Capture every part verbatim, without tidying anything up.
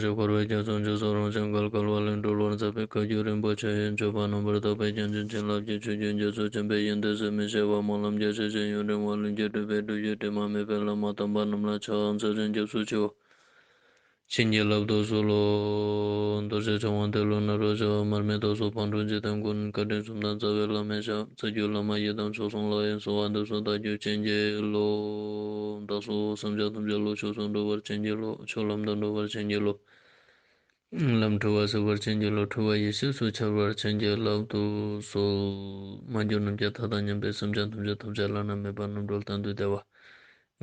ཞབས་འཁོར་བའི་རྒྱ་མཚོ་འཇིགས་སུ་རུང་ཞིང་བརྒལ་དཀའ་བ་ལས་སྒྲོལ་བར་མཛད་པའི་བཀའ་བརྒྱུད་རིན་པོ་ཆེ་ཡི་སྤྱོད་པ་རྣམ་པར་དག་པའི་རྒྱན་ཅན་བྱིན་རླབས་ཀྱི་ཆུ་རྒྱུན་རྒྱ་མཚོ་ཆེན་པོའི་ཡོན་ཏན་ཟད་མི་ཤེས་པ་སྨོན་ལམ་རྒྱ་ཆེ་ཞིང་ཡུན་རིང་བ་ལྷུན་གྱིས་གྲུབ་པའི་སྒྲུབ་བརྒྱུད་དྲི་མ་མེད་པའི་བླ་མ་དམ་པ་རྣམས་ལ་ཕྱག་འཚལ་ཞིང་སྐྱབས་སུ་མཆིའོ། བྱིན་གྱིས་བརླབ་ཏུ་གསོལ་ལོ། རྡོ་རྗེ་འཆང་དབང་ཏེ་ལོ་ནཱ་རོ་ཞབས་མར་མི་དྭགས་སོགས་ཕག་གྲུ་འཇིག་རྟེན་མགོན། བཀའ་དྲིན་གསུམ་དང་རྩ་བའི་བླ་མའི་ཞབས། རྩ་བརྒྱུད་བླ་མ་ཡི་དམ་མཆོག་གསུམ་ལ་ཡི་གསོལ་བ་འདེབས་སོ། བདག་རྒྱུད་བྱིན་གྱིས་རློབས། བདག་སོགས་སེམས་ཅན་ཐམས་ཅད་བློ་ཆོས་སུ་འགྲོ་བར་བྱིན་གྱིས་རློབས། ཆོས་ལམ་དུ་འགྲོ་བར་བྱིན་གྱིས་རློབས། ལམ་འཁྲུལ་བ་སེལ་བར་བྱིན་གྱིས་རློབས། འཁྲུལ་བ་ཡེ་ཤེས་སུ་འཆར་བར་བྱིན་གྱིས་བརླབ་ཏུ་གསོལ། མ་གྱུར་ནམ་མཁའི་མཐའ་དང་མཉམ་པའི་སེམས་ཅན་ཐམས་ཅད་ཐོབ་བྱ་བླ་ན་མེད་པ་རྣམ་གྲོལ་གཏན་དུ་བདེ་བ།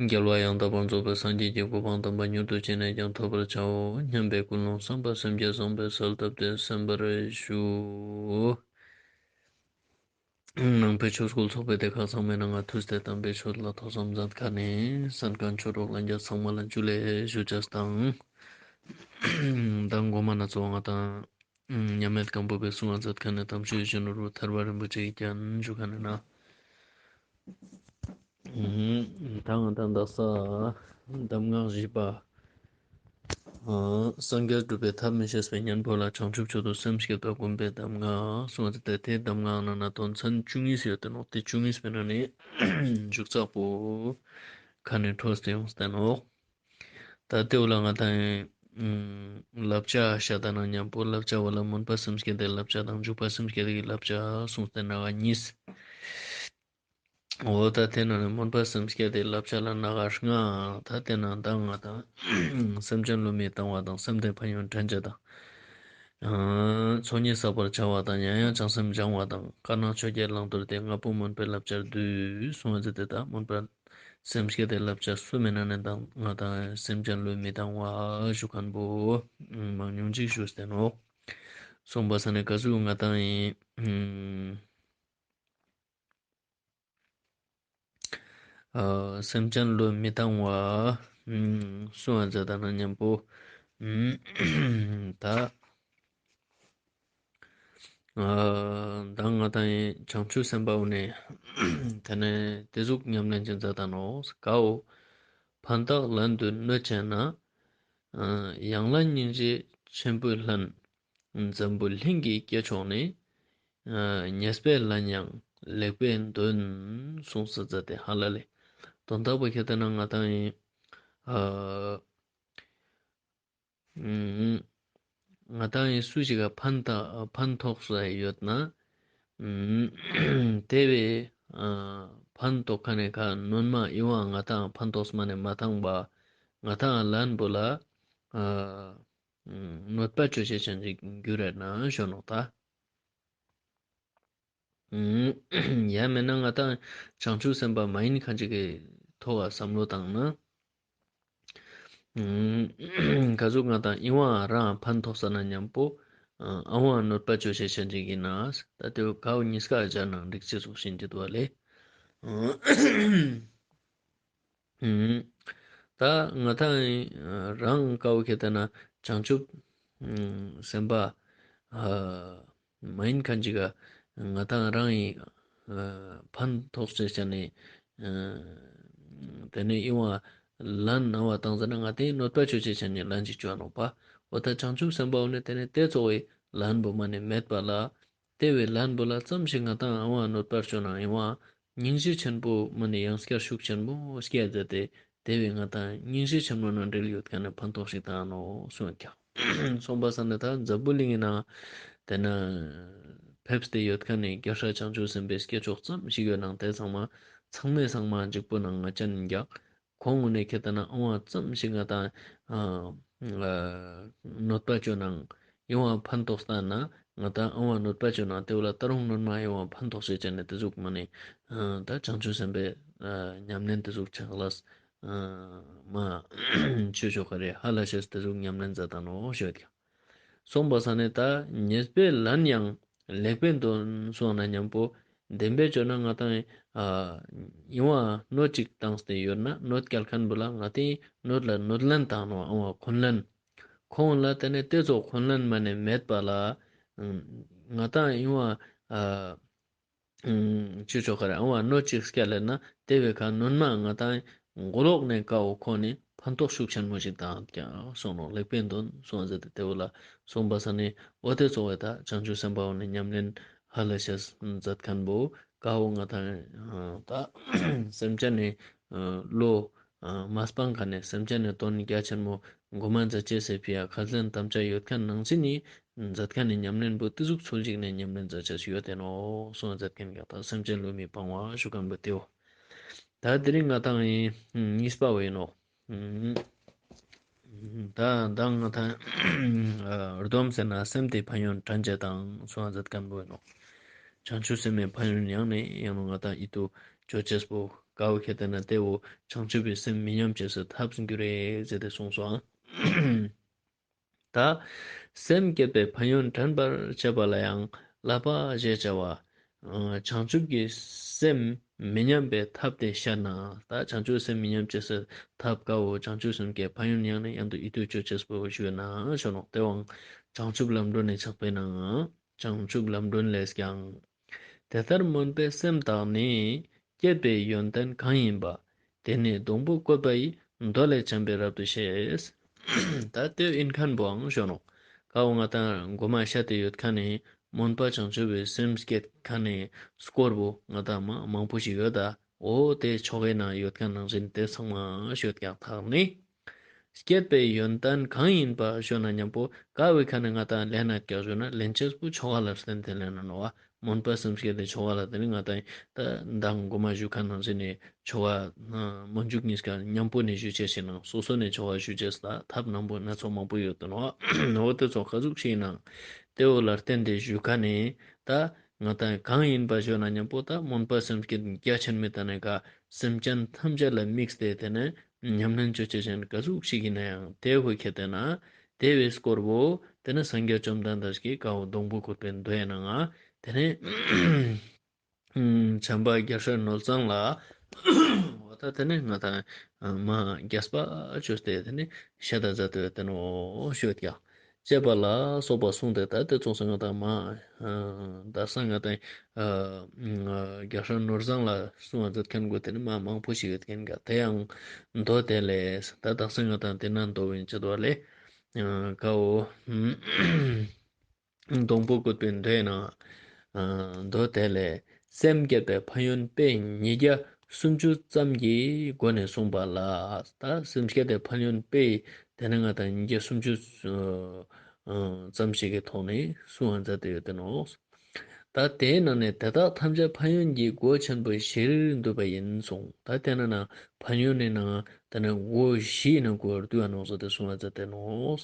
རྒྱལ་བ་ཡང་དག་པར་རྫོགས་པའི་སངས་རྒྱས་ཀྱི་གོ་འཕང་དམ་པ་མྱུར་དུ་ཅི་ནས་ཀྱང་ཐོབ་པར་བྱའོ་སྙམ་པའི་ཀུན་སློང་བསམ་པ་སེམས་བསྐྱེད་བཟང་པོས་གསལ་བཏབ་སྟེ་གསན་པར་ཞུ། ནང་པའི་ཆོས་སྐུལ་ཚོགས་པའི་སྡེ་ཁག་ཚང་མའི་ནང་ང་ཐུགས་ཏེ་དམ་པའི་ཆོས་ལ་ཐོས་བསམ་མཛད་མཁན་ནི་གསན་མཁན་ཆོས་གྲོགས་ལྷན་རྒྱས་ཚང་མ་ལ་ཇུ་ལེ་ཞུ་ཅེས་དང་། མདང་གོ་མ་ན་ཚོ་ང་དང་མཉམ་མེད་སྒམ་པོ་པའི་གསུང་བ་མཛད་མཁན་ནི་དམ་ཆོས་ཡིད་བཞིན་ནོར་བུ་ཐར་པ་རིན་པོ་ཆེ་ཡི་རྒྱན་ཞུ་མཁན་ནི་ན། ད་ང་དང་དག་ས་གདམས་ངག་བཞི་པ། ཨ་སངས་རྒྱས་སྒྲུབ་པའི་ཐབས་མི་ཤེས་པའི་གཉེན་པོ་ལ་བྱང་ཆུབ་མཆོག་ཏུ་སེམས་བསྐྱེད་པ་བསྒོམ་པའི་གདམས་ངག་གསུངས་ཏེ། དེའི་གདམས་ངག་ནང་ན་དོན་ཚན་བཅུ་གཉིས་ཡོད་དེ་ནོག་དེ་བཅུ་གཉིས་པའི་ནང་ནས་མཇུག་ཚགས་པོ་ཁ་ནས་འཕྲོས་ཏེ་ཡོངས་ཏེ་ནོག་ད་དེ་བོ་ལ་ང་དང་ཨིན་བསླབ་བྱ་ཤད་ད་ན་མཉམ་པོ་བསླབ་བྱ་བོ་ལ་སྨོན་པ་སེམས་བསྐྱེད་དེ་བསླབ་བྱ་དང་འཇུག་པ་སེམས་བསྐྱེད་དེ་བསླབ་བྱ་གསུངས་ཏེ་ན་ག་གཉིས། འོ་ད་དེ་ནང་ནས་སྨོན་པ་སེམས་བསྐྱེད་དེ་བསླབ་བྱ་ལ་ན་ག་ལྔ། ད་དེ་ནང་ད་ང་དང་སེམས་ཅན་བསླུ་མེད་བཏང་བ་དང་སེམས་དེ་ཕན་ཡོན་དྲན་བྱ་དང་། ཚོགས་གཉིས་བསགས་པར་བྱ་བ་དང་ཡང་ཡང་བྱང་སེམས་སྦྱང་བ་དང་དཀར་ནག་ཆོས་བརྒྱད་བླང་དོར་ཏེ་ལྔ་པོ་སྨོན་པའི་བསླབ་བྱར་འདུས་གསུངས་པ་ཟེར་ཏེ། ད་སྨོན་པ་སེམས་བསྐྱེད་དེ་བསླབ་བྱ་གསུམ་མི་ནང་ནས་ད་ང་དང་སེམས་ཅན་བསླུ་མེད་བཏང་བ་ཞུ་མཁན་པོ་མང་ཉུང་ཅིག་ཞུས་ཏེ་ནོག་གསུངས་པ་ས་ནས་ག་ཟུག་ང་དང་ཨིན། ཨ་སེམས་ཅན་བསླུ་མེད་བཏང་བ་གསུངས་པ་ཟེར་ད་ན་མཉམ་པོ་ད་ཨ་ད་ང་དང་ཨིན་བྱང་ཆུབ་སེམས་དཔའ་བོ་ནས་དེ་ནས་དེ་ཟུག་ཉམས་ལེན་ཅན་མཛད་ད་ནོག་གའོ། ཕན་བཏགས་ལན་དུ་གནོད་བྱས་ན། ཡང་ལན་སྙིང་རྗེ་ཆེན་པོས་ལྷན། འཛམ་བུ་གླིང་གི་སྐྱེས་མཆོག་ནི། ཉེས་པའི་ལན་ཡང་ལེགས་པས་འདོན། གསུངས་སོ་ཟེར་ཏེ་ཧ་ལ་ལེ། དོན་དག་པོ་ཁྱེར་ཏེ་ན་ང་དང་ཨིན། ཨ་ང་དང་ཨིན་སུ་ཞིག་ག་ཕན་ཐོགས་ས་ཡོད་ན། དེ་བས་ཕན་ཐོགས་མཁན་ནི་ཁ་སྣོན་མ་ཨིན་བ་ང་དང་ཕན་ཐོགས་མ་ནས་མ་བཏང་བ་ང་དང་ལན་པོ་ལ་གནོད་པ་ཅོ་ཅེས་ཅན་ཅིག་གྱུར་ར་ན་ཞུ་ནོག་ད། ཡང་མེད་ན་ང་དང་བྱང་ཆུབ་སེམས་དཔའ་མ་ཡིན་མཁན་ཅིག་གི་ཐོག་ག་བསམ་བློ་བཏང་ན། ག་ཟུག་ང་དང་ཨིན་བ་རང་ཕན་ཐོགས་ས་ན་མཉམ་པོ་ཨ་བ་གནོད་པ་ཅོ་ཅེས་ཅན་ཅིག་ཨིན་ན། ད་དེ་བོ་གའོ་གཉིས་ཀ་སྦྱར་ན་འགྲིག་ཅེས་ཟུག་ཤིན་ཅིག་འདུག་པ་ལེ། ད་ང་དང་རང་གའོ་ཁྱེར་ཏེ་ན་བྱང་ཆུབ་སེམས་དཔའ་མ་ཡིན་མཁན་ཅིག་ག་ང་དང་རང་ཨིན་ཕན་ཐོགས་ཅེས་ཅན་ནི་དེ་ནས་ཨིན་བ་ལན་ན་བ་བཏང་ཟེར་ན་ང་དེ་གནོད་པ་ཅོ་ཅེས་ཅན་ནི་ལན་ཅིག་ཅོ་ནོག་པ། འོ་ད་བྱང་ཆུབ་སེམས་དཔའ་བོ་ནི་དེ་ནས་དེ་ཙོགས་སི་ལན་པོ་མ་ནས་མེད་པ་ལ། དེ་བས་ལན་པོ་ལ་ཙམ་ཞིག་ང་དང་ཨ་བ་གནོད་པར་ཅོ་ན་ཨིན་བ། སྙིང་རྗེ་ཆེན་པོ་མ་ནི་ཡང་སྐྱར་ཤུགས་ཆེན་པོ་སྐྱེ་མཛད་དེ། དེ་བས་ང་དང་སྙིང་རྗེ་ཆེན་པོ་ནང་འབྲེལ་ཡོད་མཁན་ནི་ཕན་ཐོགས་ཤིག་བཏང་ནོག་གསུངས་ཀྱང་། གསུངས་པ་ས་ནས་ད་འཛམ་བུ་གླིང་ངི་ནང་དེ་ན་ཕེབས་ཏེ་ཡོད་མཁན་ནི་རྒྱལ་སྲས་བྱང་ཆུབ་སེམས་དཔའི་སྐྱེས་མཆོག་ཙམ་ཞིག་ཡོད་ནང་དེ་ཚང་མ་ཚང་མའི་ཚང་མ་འཇིགས་པོ་ནང་ང་ཅན་ཀྱང་། ཁོང་ངོ་ནས་ཁྱེར་ཏེ་ན་ཨ་བ་ཙམ་ཞིག་ང་དང་ཨ་གནོད་པ་ཅོ་ནང་ཨིན་བ་ཕན་ཐོགས་ས་ན་ང་དང་ཨ་བ་གནོད་པ་ཅོ་ནང་དེ་བོ་ལ་ད་རུང་སྣོན་མ་ཨིན་བ་ཕན་ཐོགས་ཤེས་ཅན་ནི་དེ་ཟུག་མ་ནི་ད་བྱང་ཆུབ་སེམས་དཔའི་ཉམས་ལེན་དེ་ཟུག་ཆགས་ལ་མ་ཆོས་ཆོ་ག་རེ་ཧ་ལ་ཤེས་དེ་ཟུག་ཉམས་ལེན་མཛད་ད་ནོག་ཞུ་ཡོད་ཀྱང་། གསུངས་པ་ས་ནས་ད་ཉེས་པའི་ལན་ཡང་ལེགས་པས་འདོན་གསུངས་ན་མཉམ་པོ་བདེན་པའི་ཆོས་ན་ང་དང་ཨ་ཨིན་བ་གནོད་ཅིག་བཏང་སྟེ་ཡོད་ན་གནོད་སྐྱལ་མཁན་པོ་ལ་ང་དང་གནོད་ལ་གནོད་ལན་བཏང་ནོག་ཨ་བ་འཁོན་ལན། ཁོང་ལ་དེ་ནས་དེ་ཙོགས་འཁོན་ལན་མ་ནས་མེད་པ་ལ་ང་དང་ཨིན་བ་ཨ་ཆོས་ཆོ་ག་རེ་ཨ་བ་གནོད་ཅིག་སྐྱལ་ལེ་ན་དེ་བས་ཁ་སྣོན་མ་ང་དང་ མགོ་ལོག་ནེ་ཀ་བོ་ཁོ་ནི་ཕན་ཐོགས་ཤུགས་ཆེན་མོ་ཞིག་ཏང་ཀྱག་གསུངས་ནོག། ལེགས་པའི་དོན་གསུངས་ཟེར་ཏེ་ཏེ་བོ་ལ་གསུངས་པ་སང་ནི་འོ་ཏེ་ཙོགས་སི་ད་བྱང་ཆུབ་སེམས་དཔའ་བོ་ནི་ཉམས་ལེན་ཧ་ལས་ཤེས་མཛད་ཁན་བོ་ཀ་བོ་ང་ཏང་ད་སེམས་ཅན་ནི་བློ་མ་སྤང་ཁན་ནི་སེམས་ཅན་ནི་དོན་རྒྱ་ཆེན་མོ་གོ་མ་མཛད་ཅེས་སི་ཕི་ཡ་ཁས་ལེན་དམ་བཅའ་ཡོད་ཁན་ནང་བཞིན་ནི་མཛད་ཁན་ནི་ཉམས་ལེན་པོ་ཏེ་ཟུག་ཚུལ་ཞིག་ནེ་ཉམས་ལེན་མཛད་ཅེས་ཡོད་དེ་ནོག་གསུངས་མཛད་ཁན་ཀྱག། ད་སེམས་ཅན་བསླུ་མེད་སྤང་བ་ཞུ་ཁན་བོ་ཏེ་བོ། ད་དེ་རིང་ང་ཏང་ཡིན་གཉིས་པ་བོ་ཡིན་ནོག། ད་ད་ང་ཏང་སྡོམ་ཟེར་ན་སེམས་དེ་ཕན་ཡོན་དྲན་བྱེད་དང་གསུངས་མཛད་ཁན་བོ་ཡིན་ནོག། བྱང་ཆུབ་སེམས་ནི་ཕན་ཡོན་ཡང་ནས་ཡང་ནོག། ང་ཏང་ཡིད་དུ་ཅོ་ཅེས་པོ་ཀ་བོ་ཁྱེར་ཏེ་ན་ཏེ་བོ་བྱང་ཆུབ་པའི་སེམས་མི་ཉམས་ཅེས་སི་ཐབས་འགྱུར་རེ་ཟེར་ཏེ་གསུངས་སོ། ད་སེམས་བསྐྱེད་པའི་ཕན་ཡོན་དྲན་པར་བྱེད་པ་ལ་ཡང་བསླབ་པ་ཞེས་བྱ་བ། བྱང་ཆུབ་ཀྱི་སེམས་མི་ཉམས་པའི་ཐབས་དེ་བཤད་ན། ད་བྱང་ཆུབ་སེམས་མི་ཉམས་ཅེས་སི་ཐབས་ཀ་བོ་བྱང་ཆུབ་སེམས་ཀྱི་ཕན་ཡོན་ཡང་ནས་ཡང་དུ་ཡིད་དུ་ཅོ་ཅེས་པོ་ཞུ་ན་ཞུ་ནོག། ཏེ་བོའང་བྱང་ཆུབ་ལམ་སྒྲོན་ནས་ཆགས་པས་ན། བྱང་ཆུབ་ལམ་སྒྲོན་ལས་ཀྱང་། དེ་ལྟར་སྨོན་པའི་སེམས་དག་ནི། བསྐྱེད་པའི་ཡོན་ཏན་གང་ཡིན་པ། དེ་ནི་སྡོང་པོ་བཀོད་པ་ཡི། མདོ་ལས་བྱམས་པས་རབ་ཏུ་ཤེས། ད་ཏེ་ཡིན་ཁན་བོའང་ཞུ་ནོག། ཀ་བོ་ང་ཏང་གོ་མ་བཤད་དེ་ཡོད་ཁན་ནི་སྨོན་པ་བྱང་ཆུབ་པའི་སེམས་བསྐྱེད་ཁན་ནི་སྐོར་བོ་ང་ཏང་མ་མང་པོ་ཞིག་ཡོད་ད། འོ་ཏེ་ཆོ་གའི་ནང་ཡོད་ཁན་ནང་བཞིན་ཏེ་ཚང་མ་ཞུ་ཀྱག། ཐག་ནི། བསྐྱེད་པའི་ཡོན་ཏན་གང་ཡིན་པ་ཞུ་ན་ཉམ་པོ་ཀ་བོའི་ཁ་ནེ་ང་ཏང་ལེན་ན་ཀྱག་ཞུ་ན་ལེན་ཅེས་པོ་ཆོ་ག་ལ་བརྟེན་ཏེ་ལེན་ན་ནོག་པ། སྨོན་པ་སེམས་བསྐྱེད་དེ་ཆོ་ག་ལ་བརྟེན་ནས་ང་ཏང་ད་མདང་གོ་མ་ཞུ་ཁན་ནང་བཞིན་ནི་ཆོ་ག་སྨོན་འཇུག་གཉིས་ཀ་ཉམ་པོ་ནེ་ཞུ་ཅེས་ཤིག་ནང་སོ་སོ་ནེ་ཆོ་ག་ཞུ་ཅེས་ལ་ཐབས་ནང་པོ་སྣ་ཚོགས་མང་པོ་ཡོད་དེ་ནོག། འོ་ཏེ་ཚོ་ག་ཟུག་ཞིག་ནང་ཏེ་བོ་ལ་བརྟེན་ཏེ་ཞུ་ཁན་ནི་ད་ང་ཏང་གང་ཡིན་པ་ཞུ་ན་ཉམ་པོ་ད་སྨོན་པ་སེམས་བསྐྱེད་རྒྱ་ཆེན་མོ་ད་ནི་ཀ་སེམས་ཅན་ཐམས་ཅད་ལ་དམིགས་ཏེ་ཏེ་ནེ་ཉམས་ལེན་ཅོ་ཅེས་ཅན་ག་ཟུག་ཞིག་ཡིན་ན་ཡང་ཏེ་བོ་ཁྱེར་ཏེ་ན་ཏེ་བོའི་སྐོར་བོ་ཏེ་ནེ་སངས་རྒྱས་བཅོམ་ལྡན་འདས་ཀྱི་ཀ་བོ་སྡོང་པོ་བཀོད་པའི་མདོའི་ནང་ང་ཏེ་ནེ་བྱམས་པ་རྒྱལ་སྲས་ནོར་བཟང་ལ་འོ་ད་ཏེ་ནེ་ང་ཏང་མ་རྒྱས་པ་ཅོས་ཏེ་ཏེ་ནེ་བཤད་ད་མཛད་དེ་ཡོད་དེ་ནོག་ཞུ་ཀྱག། ཅེས་པ་ལ་སོགས་པ་གསུངས་ཏེ་ད་ཏེ་ཚོགས་སུ་ང་ཏང་མ་ད་སང་ང་ཏང་རྒྱལ་སྲས་ནོར་བཟང་ལ་གསུང་བ་མཛད་ཁན་གོ་ཏེ་ནི་མ་མང་པོ་ཞིག་ཡོད་ཁན་ག་ཏེ་ཡང་མདོ་དེ་ལས་ད་དག་ས་ང་ཏང་ཏེ་ན་མདོ་བིན་ཅི་དོ་ལེ་ཀ་བོ་སྡོང་པོ་བཀོད་པའི་མདོའི་ནང་མདོ་དེ་ལས་སེམས་བསྐྱེད་པའི་ཕན་ཡོན་དཔེ་ཉིས་བརྒྱ་སུམ་ཅུ་ཙམ་གྱི་སྒོ་ནས་གསུངས་པ་ལ། ད་སེམས་བསྐྱེད་པའི་ཕན་ཡོན་དཔེ་ཏེ་ནེ་ང་ཏང་ཉིས་བརྒྱ་སུམ་ཅུ་ཙམ་ཞིག་གི་ཐོག་ནས་གསུང་བ་མཛད་དེ་ཡོད་དེ་ནོག། ད་དེའི་ནང་ནས་དེ་དག་ཐམས་ཅད་ཕན་ཡོན་གྱི་སྒོ་ཆེན་པོའི་གཞིར་འདུས་པ་ཡིན་གསུངས། ད་དེ་ནང་ན་ཕན་ཡོན་ནི་ནང་ཏེ་ནེ་སྒོ་བཞི་ནི་སྒོར་འདུས་པ་ནོག་ཟེར་ཏེ་གསུང་བ་མཛད་དེ་ནོག།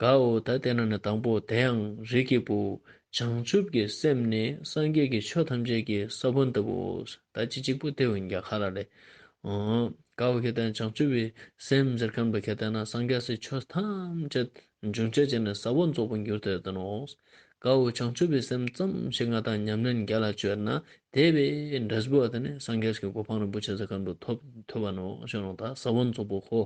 གའོ། ད་དེ་ནང་ནས་དང་པོ་དེ་ཡང་རིགས་ཀྱི་བུ། བྱང་ཆུབ་ཀྱི་སེམས་ནི་སངས་རྒྱས་ཀྱི་ཆོས་ཐམས་ཅད་ཀྱི་ས་བོན་ལྟ་བུའོ། ད་ཅི་གཅིག་པུ་དེ་བོ་ཡིན་ཀྱག་ཁ་ལ་ལེ། གའོ་ཁྱེར་ཏེ་ན་བྱང་ཆུབ་ཀྱི་སེམས་ཟེར་ཁན་བོ་ཁྱེར་ཏེ་ན་སངས་རྒྱས་སི་ཆོས་ཐམས་ཅད་འབྱུང་བྱེད་ཅན་ནི་ས་བོན་ཙོགས་པོ་འགྱུར་ཏེ་ཡོད་དེ་ནོག། གའོ་བྱང་ཆུབ་ཀྱི་སེམས་ཙམ་ཞིག་ང་ཏང་ཉམས་ལེན་རྒྱ་ལ་བཅོས་ན་དེ་བས་འབྲས་བུ་བ་དེ་ནི་སངས་རྒྱས་ཀྱི་གོ་འཕང་རིན་པོ་ཆེ་ཟེར་ཁན་བོ་ཐོབ་ཐོབ་པ་ནོག་ཞུ་ནོག། ད་ས་བོན་ཙོགས་པོ་ཁོ་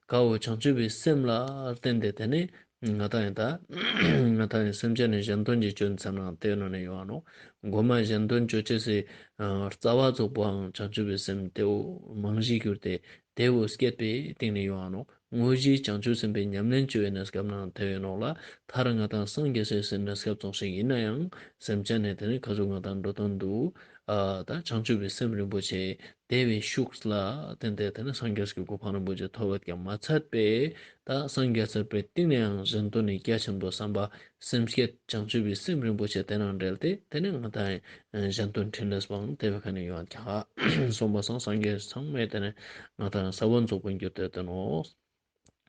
གའོ་བྱང་ཆུབ་ཀྱི་སེམས་ལ་བརྟེན་ཏེ་དེ་ནི་ང་ཏང་ཡིན་ད། ང་ཏང་ཡིན་སེམས་ཅན་ནི་གཞན་དོན་གྱི་སྐྱོན་ཚང་ན་དེ་ནང་ནས་ཡོང་བ་ནོག། གོ་མ་གཞན་དོན་ཅོ་ཅེས་སི་རྩ་བ་ཙོགས་པོའང་བྱང་ཆུབ་ཀྱི་སེམས་དེ་བོ་རྨང་གཞི་གྱུར་ཏེ་དེ་བོ་བསྐྱེད་པའི་སྟེང་ནས་ཡོང་བ་ནོག། དངོས་གཞི་བྱང་ཆུབ་སེམས་དཔའི་ཉམས་ལེན་ཅོ་བའི་གནས་སྐབས་ནང་དེ་ཡོད་ནོག་ལ། མཐར་ང་ཏང་སངས་རྒྱས་སི་གནས་སྐབས་ཙོགས་ཤིག་ཡིན་ན་ཡང་སེམས་ཅན་ནི་དེ་ནི་ཁ་ཟུག་ང་ཏང་འགྲོ་དོན་དུ་ཨ་ད་བྱང་ཆུབ་ཀྱི་སེམས་རིན་པོ་ཆེ་དེ་བོའི་ཤུགས་ལ་བརྟེན་ཏེ་དེ་ནི་སངས་རྒྱས་ཀྱི་གོ་འཕང་རིན་པོ་ཆེ་ཐོབ་པ་ཀྱང་མ་ཚད་པས། ད་སངས་རྒྱས་ཚར་བའི་སྟེང་ནས་ཡང་གཞན་དོན་ནི་རྒྱ་ཆེན་པོ་བསམ་པ་སེམས་བསྐྱེད་བྱང་ཆུབ་ཀྱི་སེམས་རིན་པོ་ཆེ་དེ་ནང་འབྲེལ་ཏེ་དེ་ནི་ང་ཏང་གཞན་དོན་འཕྲིན་ལས་པའང་དེ་བོའི་ཁ་ནས་ཡོང་བ་ཀྱག། སོང་པ་སང་སངས་རྒྱས་ཚང་མས་དེ་ནི་ང་ཏང་ས་བོན་ཙོགས་པོ་འགྱུར་ཏེ་ཡོད་དེ་ནོག།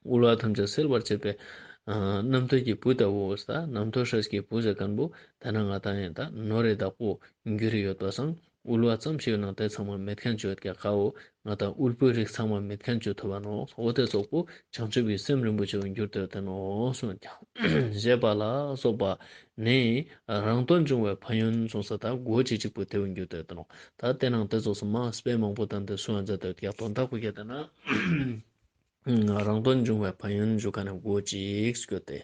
དབུལ་བ་ཐམས་ཅད་སེལ་བར་བྱེད་པའི་རྣམ་ཐོས་ཀྱི་བུ་ལྟ་བུའོ། ད་རྣམ་ཐོས་སྲས་ཀྱི་བུ་ཟེར་ཁན་བོ་ད་ནི་ང་ཏང་ཡིན་ད་ནོར་རི་བདག་པོ་འགྱུར་ཡོད་པ་སང་དབུལ་བ་ཙམ་ཞིག་ནང་དེ་ཚང་མ་མེད་ཁན་ཅོ་ཡོད་ཀྱག། གའོ་ང་ཏང་དབུལ་པོའི་རིགས་ཚང་མ་མེད་ཁན་ཅོ་ཐུབ་བ་ནོག། འོ་དེ་ཙོགས་པོ་བྱང་ཆུབ་ཀྱི་སེམས་རིན་པོ་ཆེ་བོ་འགྱུར་ཏེ་ཡོད་དེ་ནོག་གསུངས་ཀྱག། ཞེས་པ་ལ་སོགས་པ་ནི་རང་དོན་འབྱུང་བའི་ཕན་ཡོན་གསུངས་ས་ད་སྒོ་གཅིག་གཅིག་པོ་དེ་བོ་འགྱུར་ཏེ་ཡོད་དེ་ནོག། ད་དེ་ནང་དེ་ཙོགས་སུ་མ་དཔེ་མང་པོ་བཏང་སྟེ་གསུང་བ་མཛད་དེ་ཡོད་ཀྱག། དོན་དག་པོ་ཁྱེར་ཏེ་ན། རང་དོན་འབྱུང་བའི་ཕན་ཡོན་ཞུ་ཁན་ནི་སྒོ་གཅིག་སྐྱོད་དེ།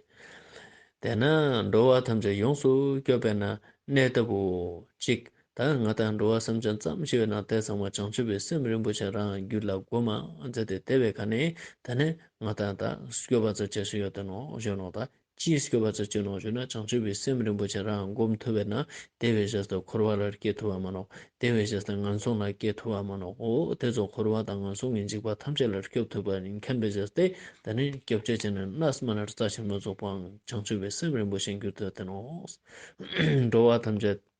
དེས་ན་འགྲོ་བ་ཐམས་ཅད་ཡོངས་སུ་སྐྱོབ་པས་ན་གནས་ལྟ་བུ་གཅིག། ད་ང་ཏང་འགྲོ་བ་སེམས་ཅན་ཙམ་ཞིག་ཡོད་ན་དེ་ཚང་མ་བྱང་ཆུབ་པའི་སེམས་རིན་པོ་ཆེ་རང་རྒྱུད་ལ་སྒོམ་མཛད་དེ་དེ་བའི་ཁ་ནས་ད་ནི་ང་ཏང་ད་སྐྱོབ་པ་ཙམ་ཅེས་སུ་ཡོད་དེ་ནོག་ཞུ་ནོག། ད་ཅི་སྐྱོབ་པ་ཙམ་ཅེས་ནོག་ཞུ་ན་བྱང་ཆུབ་པའི་སེམས་རིན་པོ་ཆེ་རང་སྒོམ་ཐུབ་པས་ན་དེ་བའི་རྗེས་སུ་འཁོར་བ་ལ་སྐྱེ་ཐུབ་པ་མ་ནོག། དེ་བའི་རྗེས་སུ་ངན་སོང་ལ་སྐྱེ་ཐུབ་པ་མ་ནོག། འོ་དེ་ཚོ་འཁོར་བ་དང་ངན་སོང་གི་འཇིགས་པ་ཐམས་ཅད་ལ་སྐྱོབ་ཐུབ་པ་ཡིན་མཁན་བའི་རྗེས་སུ་ད་ནི་སྐྱོབ་བྱེད་ཅན་ནི་གནས་མ་ནེ་རྩ་ཆེན་མོ་རྫོགས་པའང་བྱང་ཆུབ་པའི་སེམས་རིན་པོ་ཆེ་འགྱུར་ཐུབ་དེ་ནོག། འགྲོ་བ་ཐམས་ཅད་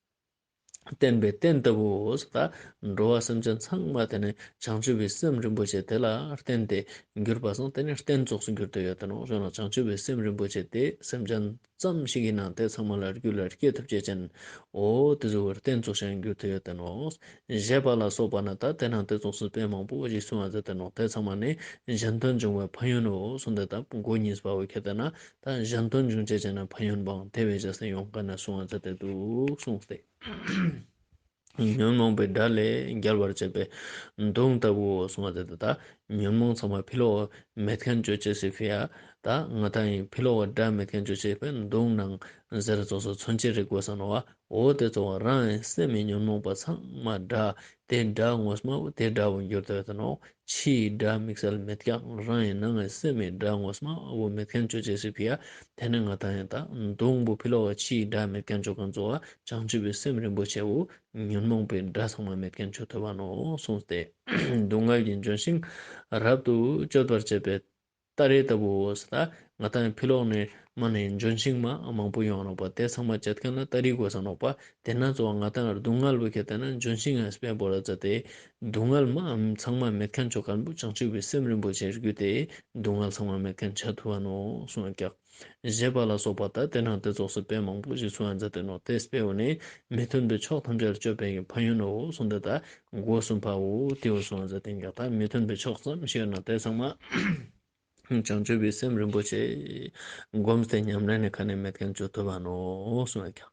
བརྟེན་པའི་རྟེན་ལྟ་བུའོ། ད་འགྲོ་བ་སེམས་ཅན་ཚང་མ་དེ་ནི་བྱང་ཆུབ་པའི་སེམས་རིན་པོ་ཆེ་དེ་ལ་བརྟེན་ཏེ་གྱུར་པ་སང་དེ་ནི་རྟེན་ཙོགས་སུ་གྱུར་ཏེ་ཡོད་དེ་ནོག། ཞུ་ན་བྱང་ཆུབ་པའི་སེམས་རིན་པོ་ཆེ་དེ་སེམས་ཅན་ཙམ་ཞིག་ཡིན་ན་དེ་ཚང་མ་ལ་རྒྱུད་ལ་སྐྱེ་ཐུབ་བྱེད་ཅན། འོ་དེ་ཚོ་བར་རྟེན་ཙོགས་ཤིག་གྱུར་ཏེ་ཡོད་དེ་ནོག། བཞེད་པ་ལ་སོགས་པ་ན་ད་དེ་ནང་དེ་ཙོགས་སུ་དཔེ་མང་པོ་ཞིག་གསུངས་པ་མཛད་དེ་ནོག། དེ་ཚང་མ་ནི་གཞན་དོན་འབྱུང་བའི་ཕན་ཡོན་ནོ་གསུངས་ཏེ་ད་མགོ་གཉིས་པ་བོ་ཁྱེར་ཏེ་ན་ད་གཞན་དོན་འབྱུང་བྱེད་ཅན་ནི་ཕན་ཡོན་པོའང་དེ་བའི་རྗེས་སུ་ཡོང་ཁན་ནི་གསུངས་པ་མཛད་དེ་འདུག་གསུངས་ཏེ། ཉོན་མོངས་པའི་དགྲ་ལས་རྒྱལ་བར་བྱེད་པའི་མདུང་ལྟ་བུའོ་གསུངས་པ་མཛད་དེ། ད་ཉོན་མོངས་ཚང་མ་ཕི་ལོག་མེད་མཁན་ཅོ་ཅེས་སི་ཕི་ཡ། ད་ང་ཏང་ཡིན་ཕི་ལོག་དགྲ་མེད་མཁན་ཅོ་ཅེས་སི་ཕི་ཡ་མདུང་ནང་ཟེར་ཙོགས་སུ་མཚོན་བྱེད་རིག་དགོས་ས་ནོག་པ། འོ་དེ་ཙོགས་རང་ཡིན་སེམས་ཡིན་ཉོན་མོངས་པ་ཚང་མ་དགྲ། དེ་དགྲ་ངོ་མ་བོ་དེ་དགྲ་བོ་འགྱུར་ཏེ་ཡོད་དེ་ནོག། ཕྱིའི་དགྲ་དམིགས་བསལ་མེད་ཀྱང་རང་ཡིན་ནང་ངི་སེམས་ཡིན་དགྲ་ངོ་མ་བོ་མེད་མཁན་ཅོ་ཅེས་སི་ཕི་ཡ། དེ་ནི་ང་ཏང་ཡིན་ད་མདུང་བོ་ཕི་ལོག་ཕྱིའི་དགྲ་མེད་མཁན་ཅོ་མཁན་ཙོགས་བྱང་ཆུབ་པའི་སེམས་རིན་པོ་ཆེ་བོ་ཉོན་མོངས་པའི་དགྲ་ཚང་མ་མེད་མཁན་ཅོ་ཐུབ་བ་ནོག་གསུངས་ཏེ། སྡུག་བསྔལ་གྱི་ལྗོན་ཤིང་རབ་ཏུ་གཅོད་པར་བྱེད་པའི་སྟ་རེ་ལྟ་བུའོ། ད་ང་ཏང་ཕི་ལོག་ནས་མ་ནས་ལྗོན་ཤིང་མ་མང་པོ་ཡོང་ནོག་པ། དེ་ཚང་མ་བཅད་མཁན་ལ་སྟ་རེ་དགོས་ས་ནོག་པ། དེ་ན་ཙོགས་ང་ཏང་སྡུག་བསྔལ་བོ་ཁྱེར་ཏེ་ན་ལྗོན་ཤིང་ངི་དཔེ་བོར་ཏེ་སྡུག་བསྔལ་མ་ཚང་མ་མེད་མཁན་ཅོ་མཁན་བོ་བྱང་ཆུབ་པའི་སེམས་རིན་པོ་ཆེ་རྒྱུད་དེ་སྡུག་བསྔལ་ཚང་མ་མེད་མཁན་ཆ་ཐུབ་བ་ནོག་གསུངས་ཀྱག། བཞེད་པ་ལ་སོགས་པ་ད་དེ་ནང་དེ་ཙོགས་སི་དཔེ་མང་པོ་ཞིག་གསུངས་པ་མཛད་དེ་ནོག། དེ་དཔེ་བོ་ནི་མི་མཐུན་པའི་ཕྱོགས་ཐམས་ཅད་གཅོད་པའི་ཕན་ཡོན་ནོ་གསུངས་ཏེ་ད་མགོ་གསུམ་པ་བོ་དེ་བོ་གསུངས་པ་མཛད་དེ་ཀྱག། ད་མི་མཐུན་པའི་ཕྱོགས་ཙམ་ཞིག་ཡོད་ན་དེ་ཚང་མ་བྱང་ཆུབ་པའི་སེམས་རིན་པོ་ཆེ་བསྒོམས་ཏེ་ཉམས་ལེན་ནི་ཁ་ནས་མེད་མཁན་ཅོ་ཐུབ་བ་ནོག་གསུངས་ཀྱག།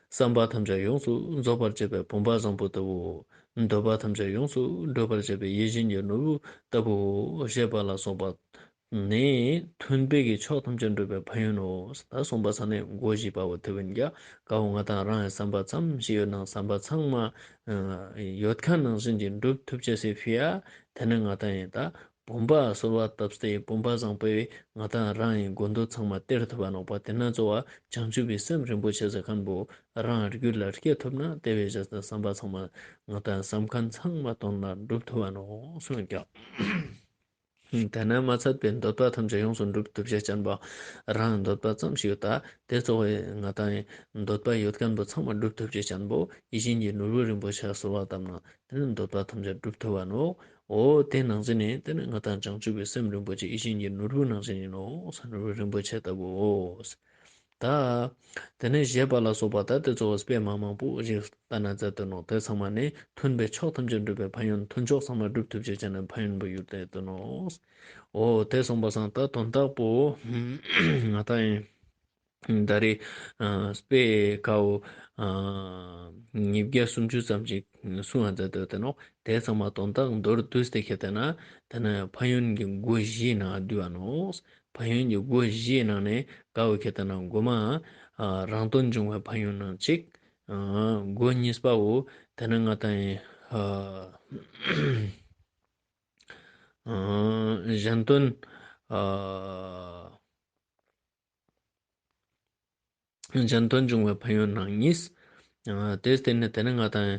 བསམ་པ་ཐམས་ཅད་ཡོངས་སུ་རྫོགས་པར་བྱེད་པའི་བུམ་པ་བཟང་པོ་ལྟ་བུའོ། འདོད་པ་ཐམས་ཅད་ཡོངས་སུ་འགྲུབ་པར་བྱེད་པའི་ཡིད་བཞིན་གྱི་ནོར་བུ་ལྟ་བུའོ། བཞེད་པ་ལ་སོགས་པ་ནི་མཐུན་དཔེ་གི་ཕྱོགས་ཐམས་ཅད་འགྲུབ་པའི་ཕན་ཡོན་ནོ། ད་གསུངས་པ་ས་ནས་མགོ་བཞི་པ་བོ་དེ་བོ་ཡིན་ཀྱག། ཀ་བོ་ང་ཏང་རང་ཡང་བསམ་པ་ཙམ་ཞིག་ཡོད་ན་བསམ་པ་ཚང་མ་ཡོད་མཁན་ནང་བཞིན་གྱི་འགྲུབ་ཐུབ་ཅེས་སི་ཕི་ཡ། དེ་ནི་ང་ཏང་ཡིན་ད་བུམ་པ་གསོལ་བ་བཏབ་སྟེ་བུམ་པ་བཟང་པོས་ང་ཏང་རང་ཡིན་དགོས་འདོད་ཚང་མ་སྟེར་ཐུབ་བ་ནོག་པ། དེ་ན་ཙོགས་བྱང་ཆུབ་པའི་སེམས་རིན་པོ་ཆེ་ཟེར་མཁན་བོ་རང་རྒྱུད་ལ་སྐྱེ་ཐུབ་ན་དེ་བའི་རྗེས་སུ་བསམ་པ་ཚང་མ་ང་ཏང་བསམ་མཁན་ཚང་མ་དོན་ལ་འགྲུབ་ཐུབ་བ་ནོག་གསུངས་ཀྱག། དེ་ན་མ་ཚད་པའི་འདོད་པ་ཐམས་ཅད་ཡོངས་སུ་འགྲུབ་ཐུབ་ཅེས་ཅན་པོ་རང་འདོད་པ་ཙམ་ཞིག་ཡོད་ད་དེ་ཙོགས་ང་ཏང་འདོད་པ་ཡོད་མཁན་བོ་ཚང་མ་འགྲུབ་ཐུབ་ཅེས་ཅན་པོ་ཡིད་བཞིན་གྱི་ནོར་བུ་རིན་པོ་ཆེ་གསོལ་བ་བཏབ་ན་དེ་ནི་འདོད་པ་ཐམས་ཅད་འགྲུབ་ཐུབ་བ་ནོག། འོ་དེ་ནང་བཞིན་ནི་དེ་ནི་ང་ཏང་བྱང་ཆུབ་པའི་སེམས་རིན་པོ་ཆེ་ཡིད་བཞིན་གྱི་ནོར་བུ་ནང་བཞིན་ཡིན་ནོ། ནོར་བུ་རིན་པོ་ཆེ་ལྟ་བུའོ། ད་དེ་ནས་བཞེད་པ་ལ་སོགས་པ་ད་དེ་ཙོགས་དཔེ་མ་མང་པོ་ཞིག་བསྟན་ན་མཛད་དེ་ནོག། དེ་ཚང་མ་ནི་མཐུན་པའི་ཕྱོགས་ཐམས་ཅད་འགྲུབ་པའི་ཕན་ཡོན་མཐུན་ཕྱོགས་ཚང་མ་འགྲུབ་ཐུབ་ཅེས་ཅན་ནི་ཕན་ཡོན་པོ་ཡོད་དེ་ནོག། འོ་དེ་གསུངས་པ་སང་ད་དོན་དག་པོ་ང་ཏང་ཡིན། ད་རེས་ཨ་དཔེ་ཀ་བོ་ཨ་ཉིས་བརྒྱ་སུམ་ཅུ་ཙམ་ཞིག་གསུངས་པ་མཛད་དེ་ཡོད་དེ་ནོག། དེ་ཚང་མ་དོན་དག་མདོར་བསྡུས་ཏེ་ཁྱེར་ཏེ་ན་དེ་ནི་ཕན་ཡོན་གྱི་སྒོ་བཞིའི་ནང་བསྡུས་པ་ནོག། ཕན་ཡོན་གྱི་སྒོ་བཞིའི་ནང་ནས་ཀ་བོ་ཁྱེར་ཏེ་ན་མགོ་མ་ཨ་རང་དོན་འབྱུང་བའི་ཕན་ཡོན་ནང་གཅིག། ཨ་སྒོ་གཉིས་པ་བོ་དེ་ནི་ང་ཏང་ཨ་ཨ་གཞན་དོན་ཨ་གཞན་དོན་འབྱུང་བའི་ཕན་ཡོན་ནང་གཉིས། ཨ་དེ་སྟེང་ནས་དེ་ནི་ང་ཏང་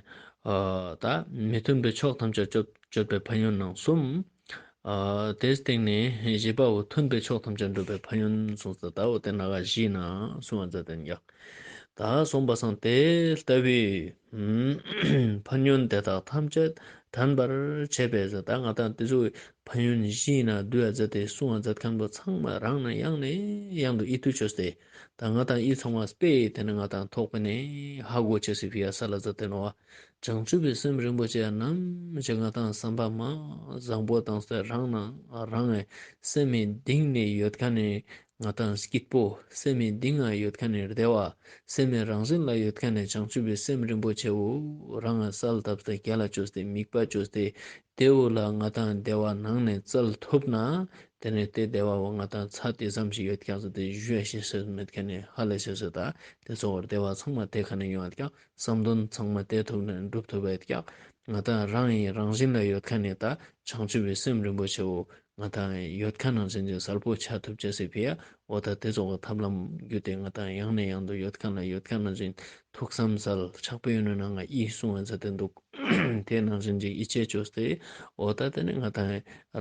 ཨ་ད་མི་མཐུན་པའི་ཕྱོགས་ཐམས་ཅད་གཅོད་གཅོད་པའི་ཕན་ཡོན་ནང་གསུམ། ཨ་དེ་སྟེང་ནས་བཞི་པ་བོ་མཐུན་པའི་ཕྱོགས་ཐམས་ཅད་འགྲུབ་པའི་ཕན་ཡོན་གསུངས་ཏེ་ད་འོ་དེ་ན་ག་བཞིའི་ནང་གསུངས་པ་མཛད་དེ་ཡོད་ཀྱག། ད་གསུངས་པ་སང་དེ་ལྟ་བུའི་ཕན་ཡོན་དེ་དག་ཐམས་ཅད་དྲན་པར་བྱེད་པས་ཟེར། ད་ང་ཏང་དེ་ཚོའི་ཕན་ཡོན་བཞིའི་ནང་བསྡུས་པ་མཛད་དེ་གསུངས་པ་མཛད་མཁན་པོ་ཚང་མ་རང་ནས་ཡང་ནས་ཡང་དུ་ཡིད་དུ་ཅོས་ཏེ་ད་ང་ཏང་ཡིད་ཚང་མ་དཔེ་དེ་ནི་ང་ཏང་ཐོག་པེ་ནས་ཧ་གོ་ཅེས་སི་ཕི་ཡ་ས་ལ་མཛད་དེ་ནོག་པ། བྱང་ཆུབ་པའི་སེམས་རིན་པོ་ཆེ་ནམ་ཞིག་ང་ཏང་བསམ་པ་མ་བཟང་པོ་བཏང་སྟེ་རང་ནང་རང་ངི་སེམས་མི་གཏིང་ནས་ཡོད་མཁན་ནི་ ང་དང་སྐྱིད་པོ་སེམས་མི་གཏིང་ང་ཡོད་ཁན་ནི་བདེ་བ། སེམས་མི་རང་བཞིན་ལ་ཡོད་ཁན་ནི་བྱང་ཆུབ་པའི་སེམས་རིན་པོ་ཆེ་བོ་རང་ང་གསལ་བཏབ་སྟེ་རྒྱ་ལ་བཅོས་ཏེ་དམིགས་པ་བཅོས་ཏེ་དེ་བོ་ལ་ང་དང་བདེ་བ་ནང་ནས་བཙལ་ཐུབ་ན། དེ་ནས་དེ་བདེ་བ་བོ་ང་དང་ཚ་དེ་ཙམ་ཞིག་ཡོད་ཀྱག་ཟེར་ཏེ་ཞུ་ཡ་ཤེས་ཤེས་མེད་ཁན་ནི་ཧ་ལས་ཤེས་ཤེས་ད་དེ་ཚོ་བོ་བདེ་བ་ཚང་མ་དེ་ཁ་ནས་ཡོང་ཡོད་ཀྱག་བསམ་དོན་ཚང་མ་དེ་ཐོག་ནས་འགྲུབ་ཐུབ་ཡོད་ཀྱག་ང་དང་རང་ཡི་རང་བཞིན་ལ་ཡོད་ཁན་ནི་ད་བྱང་ཆུབ་པའི་སེམས་རིན་པོ་ཆེ་བོ་ང་དང་ཡོད་ཁན་ནང་བཞིན་གྱི་གསལ་པོ་ཆ་ཐུབ་ཅེས་སི་ཕི་ཡ། འོ་ད་དེ་ཚོ་གི་ཐབས་ལམ་བརྒྱུད་དེ་ང་དང་ཡང་ནས་ཡང་དུ་ཡོད་ཁན་ལ་ཡོད་ཁན་ནང་བཞིན་ཐུགས་བསམ་གསལ་ཕྱག་དཔེ་ཡོད་ན་ནང་ང་ཡིད་གསུང་བ་མཛད་དེ་འདུག་དེ་ནང་བཞིན་གྱི་ཡིད་ཆེས་བཅོས་ཏེ། འོ་ད་དེ་ནི་ང་དང་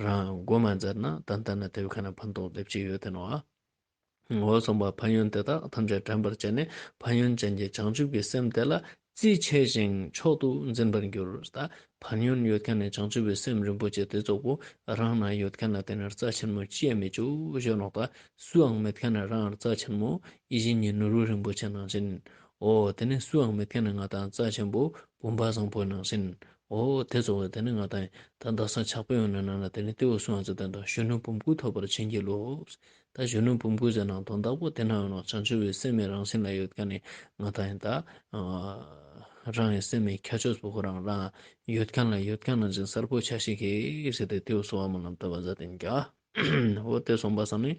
རང་སྒོམ་མ་མཛད་ན་ཏན་ཏན་ན་དེ་བོའི་ཁ་ན་ཕན་ཐོགས་ལེབ་ཅིག་ཡོད་དེ་ནོ་ཨ། འོ་གསུངས་པ། ཕན་ཡོན་དེ་དག་ཐམས་ཅད་དྲན་པར་བྱས་ནས། ཕན་ཡོན་ཅན་གྱི་བྱང་ཆུབ་ཀྱི་སེམས་དེ་ལ་རྩིས་ཆེ་ཞིང་མཆོག་ཏུ་འཛིན་པར་འགྱུར། ད་ཕན་ཡོན་ཡོད་ཁན་ནི་བྱང་ཆུབ་ཀྱི་སེམས་རིན་པོ་ཆེ་དེ་ཙོགས་པོ་རང་ན་ཡོད་ཁན་ལ་དེ་ནི་རྩ་ཆེན་མོ་ཅི་ཡང་མི་བཅུག་ཞུ་ནོག་ད་སུའང་མེད་ཁན་ནི་རང་རྩ་ཆེན་མོ་ཡིད་བཞིན་གྱི་ནོར་བུ་རིན་པོ་ཆེ་ནང་བཞིན། འོ་དེ་ནི་སུའང་མེད་ཁན་ནི་ང་དང་རྩ་ཆེན་པོ་བུམ་པ་བཟང་པོ་ནང་བཞིན། འོ་དེ་ཙོགས་པོ་དེ་ནི་ང་དང་ད་དག་ས་ཕྱག་དཔེ་ཡོད་ན་ནང་ན་དེ་ནི་དེ་བོ་གསུངས་ཟེར་ཏེ་ད་གཞོན་ནུ་བུམ་སྐུ་ཐོབ་པར་བྱིན་གྱིས་རློབས། ད་གཞོན་ནུ་བུམ་སྐུ་ཟེར་ན་དོན་དག་པོ་དེ་ན་ཡོད་ནོག་བྱང་ཆུབ་པའི་སེམས་མི་རང་བཞིན་ལ་ཡོད་ཁན་ནི་ང་དང་ཡིན་ད། རང་ཡི་སེམས་མི་ཁྱད་ཆོས་པོ་ཁོ་རང་རང་ཡོད་ཁན་ལ་ཡོད་ཁན་ནང་བཞིན་གསལ་པོ་ཆ་ཤེས་ཀྱི་ཟེར་ཏེ་དེ་བོ་གསོལ་བ་སྨོན་ལམ་བཏབ་པ་ཟེར་ཏེ་ཡིན་ཀྱག་འོ་དེ་གསུངས་པ་སང་ནི་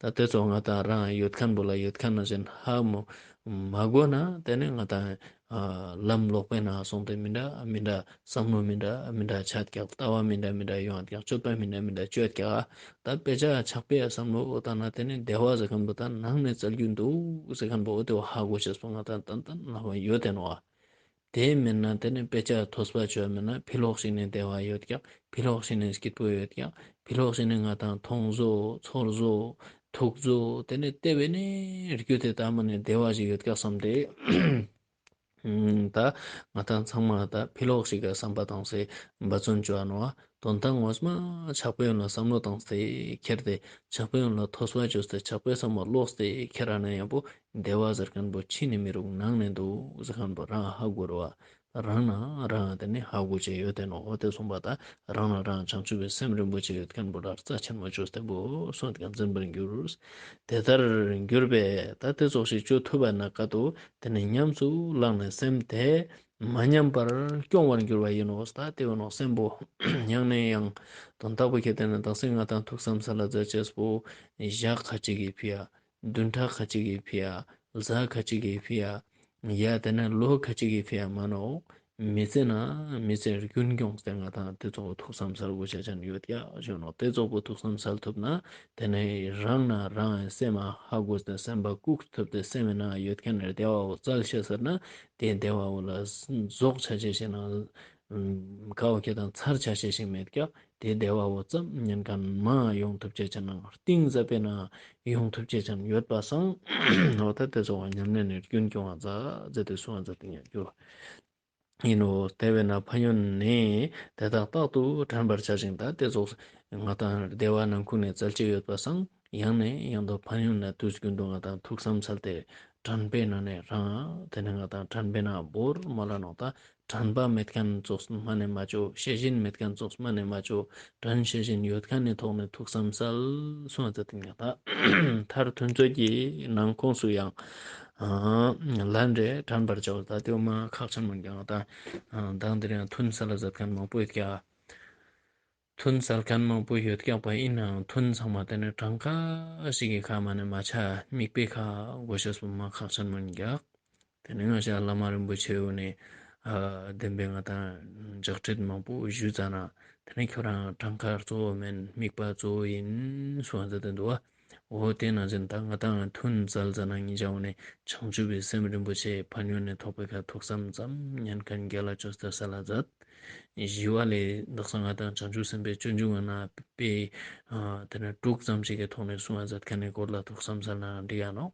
ད་དེ་ཚོ་ང་དང་རང་ཡོད་ཁན་པོ་ལ་ཡོད་ཁན་ནང་བཞིན་ཧ་མོ་མ་གོ་ན་དེ་ནི་ང་དང་ལམ་ལོག་པའི་ནང་སོང་སྟེ་མི་འདྲ་མི་འདྲ་བསམ་བློ་མི་འདྲ་མི་འདྲ་ཆ་ཀྱག་ལྟ་བ་མི་འདྲ་མི་འདྲ་ཡོང་ཀྱག་སྤྱོད་པ་མི་འདྲ་མི་འདྲ་སྤྱོད་ཀྱག་ད་དཔེ་ཆ་ཕྱག་དཔེ་བསམ་བློ་འོ་ད་ན་དེ་ནི་བདེ་བ་ཟེར་ཁན་པོ་ད་ནང་ནས་བཙལ་རྒྱུ་འདུག་ཟེར་ཁན་པོ་འོ་དེ་བོ་ཧ་གོ་ཤེས་པོ་ང་དང་ཏན་ཏན་ལ་ཡོད་དེ་ནོ་བ། དེ་མེད་ན་དེ་ནི་དཔེ་ཆ་ཐོས་པ་བཅོས་མེད་ན་ཕི་ལོགས་ཤིག་ནས་བདེ་བ་ཡོད་ཀྱག་ཕི་ལོགས་ཤིག་ནས་སྐྱིད་པོ་ཡོད་ཀྱག་ཕི་ལོགས་ཤིག་ནས་ང་དང་མཐོང་བཟོ་ཚོར་བཟོ་ཐུག་བཟོ་དེ་ནི་དེ་བས་ནི་རྒྱུ་དེ་ད་མ་ནི་བདེ་བ་ཞིག་ཡོད་ཀྱག་བསམ་སྟེ། ད་ང་དང་ཚང་མ་ད་ཕི་ལོགས་ཤིག་ག་བསམ་པ་བཏང་སྟེ་འབད་བརྩོན་བཅོ་འ་ནོག་དོན་དག་ངོ་མ་ཕྱག་དཔེ་ཡོན་ལ་བསམ་བློ་བཏང་སྟེ་ཁྱེར་ཏེ་ཕྱག་དཔེ་ཡོན་ལ་ཐོས་པ་བཅོས་ཏེ་ཕྱག་དཔེ་བསམ་བློ་ལོག་སྟེ་ཁྱེར་ར་ན་ཡང་པོ་བདེ་བ་ཟེར་ཁན་པོ་ཕྱི་ནས་མི་རུག་ནང་ནས་འདུག་ཟེར་ཁན་པོ་རང་ཧ་གོ་ར་བ། རང་ན་རང་དེ་ནི་ཧ་གོ་ཅེས་ཡོད་དེ་ནོ། འོ་དེ་གསུངས་པ་ད་རང་ན་རང་བྱང་ཆུབ་པའི་སེམས་རིན་པོ་ཆེ་ཡོད་ཁན་པོ་ལ་རྩ་ཆེན་མོ་བཅོས་ཏེ་བོ་གསུངས་ཏེ་འཛིན་པར་འགྱུར། དེ་ལྟར་གྱུར་པས་ད་དེ་ཙོགས་ཤིག་བཅོ་ཐུབ་པ་ན་ཀ་ཏོ་དེ་ནི་ཉམས་སུ་བླངས་ནས་སེམས་དེ་མ་ཉམས་པར་སྐྱོང་བར་འགྱུར་བ་ཡིན་ནོ། ད་དེ་བོ་ནོ་སེམས་པོ་ཡང་ནས་ཡང་དོན་དག་པོ་ཁྱེར་ཏེ་ན་དག་ས་ང་དང་ཐུགས་བསམ་སལ་ལ་མཛད་ཅེས་པོ་ཞག་ཁ་ཅིག་གི་ཕི་ཡ། བདུན་ཕྲག་ཁ་ཅིག་གི་ཕི་ཡ། གཟའ་ཁ་ཅིག་གི་ཕི་ཡ། ཡ་དེ་ནས་ལོ་ཁ་ཅིག་གི་ཕི་ཡ་མ་ནོག་མི་ཚེ་ན་མི་ཚེ་རྒྱུན་སྐྱོང་སྟེ་ང་དང་དེ་ཙོགས་པོ་ཐུགས་བསམ་སལ་དགོས་ཤེས་ཅན་ཡོད་ཀྱག་ཞུ་ནོག་དེ་ཙོགས་པོ་ཐུགས་བསམ་སལ་ཐུབ་ན་དེ་ནས་རང་ན་རང་སེམས་ཧ་གོ་སྟེ་སེམས་པ་བཀུག་ཐུབ་སྟེ་སེམས་ན་ཡོད་ཁན་ནི་བདེ་བ་བོ་བཙལ་ཤེས་ཟེར་ན་དེ་བདེ་བ་བོ་ལ་ཟོག་ཆ་ཅེས་ཤིག་ན་ཁ་བོ་ཁྱེད་དང་ཚར་ཆ་ཅེས་ཤིག་མེད་ཀྱག་དེ་བདེ་བ་བོ་ཙམ་ཉན་ཁན་མ་ཡོང་ཐུབ་ཅེས་ཅན་ནང་གཏིང་ཟབ་པའི་ནང་ཡོང་ཐུབ་ཅེས་ཅན་ཡོད་པ་སང་འོ་ད་དེ་ཚོ་བ་ཉམས་ལེན་ནི་རྒྱུན་སྐྱོང་བ་མཛད་མཛད་དེ་གསུང་བ་མཛད་དེ་ཉན་རྒྱུ་ཡིན་ནོ། དེ་བས་ན་ཕན་ཡོན་ནི་དེ་དག་རྟག་ཏུ་དྲན་པར་བྱ་ཞིང་ད་དེ་ཚོ་ང་དང་བདེ་བ་ནང་ཁུལ་ནས་བཙལ་ཅེས་ཡོད་པ་སང་ཡང་ནས་ཡང་དུ་ཕན་ཡོན་ལ་དུས་རྒྱུན་དུ་ང་དང་ཐུགས་བསམ་སལ་ཏེ་དྲན་པའི་ནང་ནས་རང་དེ་ནས་ང་དང་དྲན་པའི་ནང་བོར་མ་ལ་ནོག་ད་དྲན་པ་མེད་ཁན་ཙོགས་མ་ནས་མ་བཅོ། ཤེས་བཞིན་མེད་ཁན་ཙོགས་མ་ནས་མ་བཅོ། དྲན་ཤེས་བཞིན་ཡོད་ཁན་ནི་ཐོག་ནས་ཐུགས་བསམ་སལ་གསུང་བ་མཛད་དེ་ཉན་ད། མཐར་ཐུན་ཚོད་ཀྱི་ནང་ཁོངས་སུ་ཡང་ལན་རེ་དྲན་པར་བྱའོ། ད་དེ་མ་ཁག་ཆེན་མོ་ཀྱང་ད་མདང་དེ་རིང་ཐུན་སལ་ལ་མཛད་ཁན་མང་པོ་ཡོད་ཀྱག་ཐུན་སལ་ཁན་མང་པོ་ཡོད་ཀྱག་པ་ཡིན་ནའང་ཐུན་ཚང་མ་དེ་ནི་གྲངས་ཀ་ཞིག་གི་ཁ་མ་ནས་མ་ཆ་དམིགས་པའི་ཁ་དགོས་ཤེས་པོ་མ་ཁག་ཆེན་མོ་ཡིན་ཀྱག་དེ་ནས་ང་ཞ་བླ་མ་རིན་པོ་ཆེ་འོ་ནས་བདེན་པའི་ང་དང་ཇག་ཁྲིད་མང་པོ་ཞུས་ཙ་ན་དེ་ནས་ཁྱོད་རང་གྲངས་ཀ་གཙོ་བོ་མེན་དམིགས་པ་གཙོ་བོ་ཡིན་གསུང་བ་མཛད་དེ་འདུག་བ། འོ་དེ་ནང་བཞིན་ད་ང་དང་ཐུན་སལ་ཙ་ན་ངེད་ཅག་འོ་ནས་བྱང་ཆུབ་པའི་སེམས་རིན་པོ་ཆེ་ཕན་ཡོན་ནི་ཐོག་པའི་ཁ་ཐུགས་བསམ་ཙམ་ཉན་ཁན་རྒྱལ་ལ་བཅོས་ཏེ་སལ་ལ་མཛད། ཞི་བ་ལྷས་དག་ས་ང་དང་བྱང་ཆུབ་སེམས་དཔའི་སྤྱོད་འཇུག་ང་ན་དཔེ་དེ་ནས་དྲུག་ཙམ་ཞིག་གི་ཐོག་ནས་གསུང་བ་མཛད་ཁན་ནི་སྐོར་ལ་ཐུགས་བསམ་སལ་ནའང་འགྲིག་ཡ་ནོག་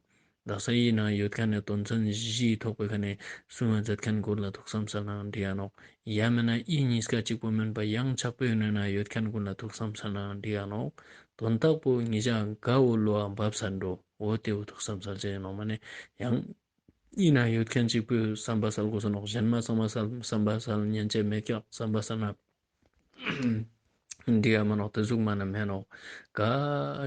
དག་ས་ཡི་ནང་ཡོད་ཁན་ནི་དོན་ཚན་བཞིའི་ཐོག་པའི་ཁ་ནས་གསུང་བ་མཛད་ཁན་སྐོར་ལ་ཐུགས་བསམ་སལ་ནའང་འགྲིག་ཡ་ནོག་ཡང་མིན་ན་ཡི་གཉིས་ཀ་གཅིག་པོ་མིན་པ་ཡང་ཕྱག་དཔེ་ཡོད་ན་ན་ཡོད་ཁན་ཀུན་ལ་ཐུགས་བསམ་སལ་ནའང་འགྲིག་ཡ་ནོག་དོན་དག་པོ་ངེད་ཅག་ག་བོ་བློ་བ་འབབ་ས་འགྲོ་འོ་དེ་བོ་ཐུགས་བསམ་སལ་ཅེས་ཡིན་ནོག་མ་ནས་ཡང་ཡིན་ན་ཡོད་ཁན་གཅིག་པོས་བསམ་པ་སལ་དགོས་སོ་ནོག་གཞན་མ་བསམ་པ་སལ་བསམ་པ་སལ་ཉན་ཅེས་མེད་ཀྱག་བསམ་པ་སལ་ན་ འདི་ཡ་མ་ནོག་ཏེ་ཟུག་མ་ན་མེ་ནོག། ག་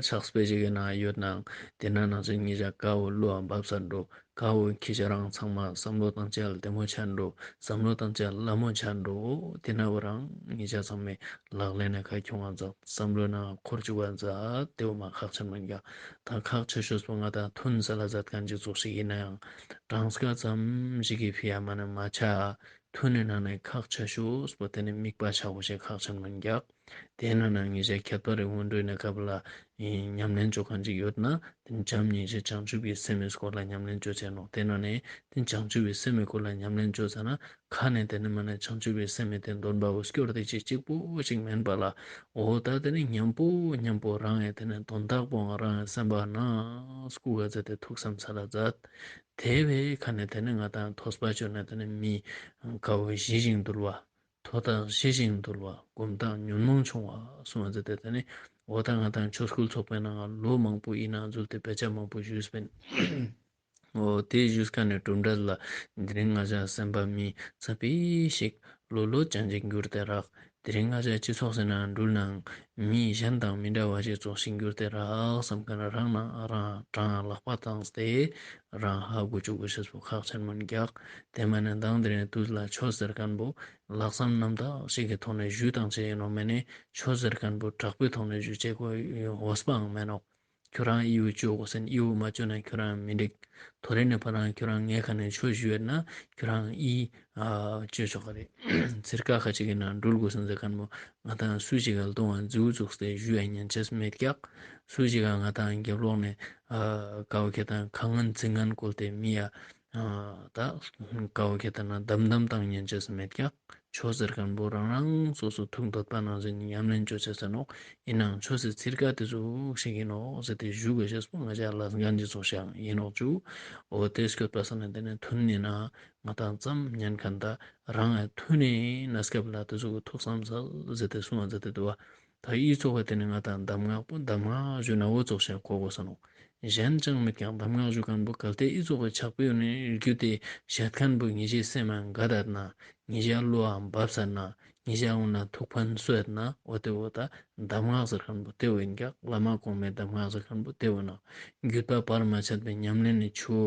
ཕྱག་དཔེ་ཞིག་གི་ནང་ཡོད་ནའང་ཏེ་ན་ནང་ཚུ་ཉེ་ཞ་ག་བོ་བློ་བབས་ས་འགྲོ། ག་བོ་ཁྱེ་རང་ཚང་མ་བསམ་བློ་བཏང་ཅེས་བདེ་མོ་ཆ་འགྲོ། བསམ་བློ་བཏང་ཅེས་ལ་མོ་ཆ་འགྲོ། ཏེ་ན་བོ་རང་ཉེ་ཞ་ཚང་མའི་ལག་ལེན་ནེ་ཁ་ཁྱོང་བ་མཛད། བསམ་བློ་ནང་འཁོར་བཅུག་པ་མཛད། ཏེ་བོ་མ་ཁག་ཆེན་མོ་ཡིན་ཀྱག། ད་ཁག་ཆེ་ཤོས་པོ་ང་དང་ཐུན་ས་ལ་མཛད་མཁན་ཅིག་ཙོགས་ཤིག་ཡིན་ནའང་གྲངས་ཀ་ཙམ་ཞིག་གི་ཕི་ཡ་མ་ནེ་མ་ཆ། ཐུན་ནི་ནང་ནེ་ཁག་ཆེ་ཤོས་པོ་ཏེ་ནི་དམིགས་པ་ཆ་བོ་ཞིག་ཁག་ཆེན་མོ་ཡིན་ཀྱག། ཏེ་ནང་ནེ་ཉེ་ཞ་ཁྱད་པར་རི་སྔོན་འགྲོའི་གནས་སྐབས་ལ་ཉམས་ལེན་ཅོ་མཁན་ཅིག་ཡོད་ན་ཏེ་ནི་བྱམས་སྙིང་རྗེ་བྱང་ཆུབ་ཀྱི་སེམས་སི་སྐོར་ལ་ཉམས་ལེན་ཅོ་ཅེས་ནོག། ཏེ་ནང་ནེ་ཏེ་བྱང་ཆུབ་ཀྱི་སེམས་སི་སྐོར་ལ་ཉམས་ལེན་ཅོ་ཟ་ན་ཁ་ནེ་ཏེ་ནི་མ་ནེ་བྱང་ཆུབ་ཀྱི་སེམས་སི་ཏེ་འདོན་པ་བོ་སྐྱོར་ཏེ་ཅིག་གཅིག་པོ་ཞིག་མན་པ་ལ་འོ་ད་ཏེ་ནི་མཉམ་པོ་མཉམ་པོ་རང་ངི་ཏེ་ནི་དོན་དག་པོའང་རང་ངི་སེམས་པ་ནང་སྐུ་ག་ཚད་དེ་ཐུགས་བསམ་ས་ལ་མཛད། ཏེ་བོའི་ཁ་ནེ་ཏེ་ནི་ང་དང་ཐོས་པ་ཅོས་ན་ཏེ་ནི་མི་ག་བོ་ཞི་ཞིང་དུལ་བ། མཐོ་དང་ཞི་ཞིང་དུལ་བ། གོམས་དང་ཉོན་མོངས་ཆུང་བ་གསུངས་པ་མཛད་དེ་ཏེ་ནི་འོ་ད་ང་དང་ཆོས་སྐུལ་ཚོགས་པའི་ནང་ལོ་མང་པོ་ཡིན་ནའང་འཛུལ་ཏེ་དཔེ་ཆ་མང་པོ་ཞུས་པིན། འོ་ཏེ་ཞུས་ཁན་ནི་གྲུབ་འབྲས་ལ་དེ་རིང་ང་ཞ་སེམས་པ་མི་ཚ་པི་ཞིག་ལོ་ལོ་ཅན་ཅིག་གྱུར་ཏེ་རག། དེ་རིང་ང་ཞ་སྤྱི་ཚོགས་སི་ནང་འགྲུལ་ནའང་མི་གཞན་དང་མི་འདྲ་བ་ཞིག་ཙོགས་ཤིག་གྱུར་ཏེ་རག་བསམ་ཁན་རང་ནང་རང་གྲང་ལག་པ་བཏང་སྟེ་རང་ཧ་གོ་ཅུག་གོ་ཤེས་པོ་ཁག་ཆེན་མོ་ཡིན་ཀྱག། ཏེ་མ་ནེ་མདང་དེ་རིང་དུས་ལ་ཆོས་ཟེར་ཁན་པོ་ལྷག་བསམ་རྣམ་དག་ཞིག་གི་ཐོག་ནེ་ཞུ་བཏང་ཅེས་ཡིན་ནོག་མ་ནེ་ཆོས་ཟེར་ཁན་པོ་དྲག་པོའི་ཐོག་ནེ་ཞུ་ཅེས་གོ་འོས་པའང་མེད་ནོག། ཁྱོ་རང་འི་བོ་ཅོ་གོས་ཟེར་ན་འི་བོ་མ་ཅོ་ན་ཁྱོ་རང་མི་འགྲིག། ཐོ་རེ་ནེ་ཕར་རང་ཁྱོ་རང་ངའི་ཁ་ནེ་ཆོས་ཞུ་ཡོད་ན་ཁྱོ་རང་འི་ཨ་ཅོ་ཆོག་ག་རེ། ཚིར་ཀ་ཁ་ཅིག་གི་ནང་འགྲུལ་གོས་ཟེར་ཁན་པོ་ང་དང་སུ་ཞིག་ག་ལྟུང་བ་མཛེའུ་ཙོགས་ཏེ་ཞུ་ཡ་ཉན་ཅེས་མེད་ཀྱག། སུ་ཞིག་ག་ང་དང་རྒྱབ་ལོགས་ནེ་ཨ་ཀ་བོ་ཁྱེད་དང་ཁ་ངན་ཚིག་ངན་བཀོལ་ཏེ་མི་ཡ་ཨ་ད་ཀ་བོ་ཁྱེད་དང་ན་དམ་དམ་བཏང་ཉན་ཅེས་མེད་ཀྱག། ཆོས་ཟེར་ཁན་པོ་རང་རང་སོ་སོ་ཐུགས་འདོད་པ་ནང་བཞིན་ཉམས་ལེན་ཅོ་ཅེས་ཟེར་ནོག། ཡིན་ནའང་ཆོས་སི་ཚིར་ཀ་ཏེ་ཙོགས་ཤིག་ཡིན་ནོག་ཟེར་ཏེ་ཞུ་གོས་ཤེས་པོ་ང་ཞ་ལ་འགན་ཅིག་ཙོགས་ཤིག་ཡིན་ནོག་ཅུ། འོ་ཏེ་སྐྱོད་པ་ས་ནེ་ཏེ་ནེ་ཐུན་ནི་ནང་ང་དང་ཙམ་ཉན་ཁན་ད་རང་ངི་ཐུན་ནི་གནས་སྐབས་ལ་ཏེ་ཙོགས་ཐུགས་བསམ་ས་ཟེར་ཏེ་གསུང་བ་མཛད་དེ་འདུག་པ། ད་འི་ཙོགས་པ་ཏེ་ནི་ང་དང་གདམས་ངག་པོ་གདམས་ངག་ཞུ་ན་འོ་ཙོགས་ཤིག་གོ་གོས་ས་ནོག། གཞན་ཅང་མེད་ཀྱང་གདམས་ངག་ཞུ་ཁན་པོ་གལ་ཏེ་འི་ཙོགས་པའི་ཕྱག་དཔེ་ཡོད་ནི་རྒྱུ་ཏེ་བཤད་ཁན་པོ་ཉེ་ཞའི་སེམས་མ་དགའ་དད་ན། ཉེ་ཞའི་བློ་བབས་ས་ན། ཉེ་ཞའི་འོ་ན་ཐུགས་ཕན་སོད་ན། འོ་ཏེ་འོ་ད་གདམས་ངག་ཟེར་ཁན་པོ་ཏེ་འོ་ཡིན་ཀྱག། བླ་མ་གོང་མའི་གདམས་ངག་ཟེར་ཁན་པོ་ཏེ་འོ་ན། བརྒྱུད་པ་བར་མ་ཆད་པའི་ཉམས་ལེན་ནི་ཆུ་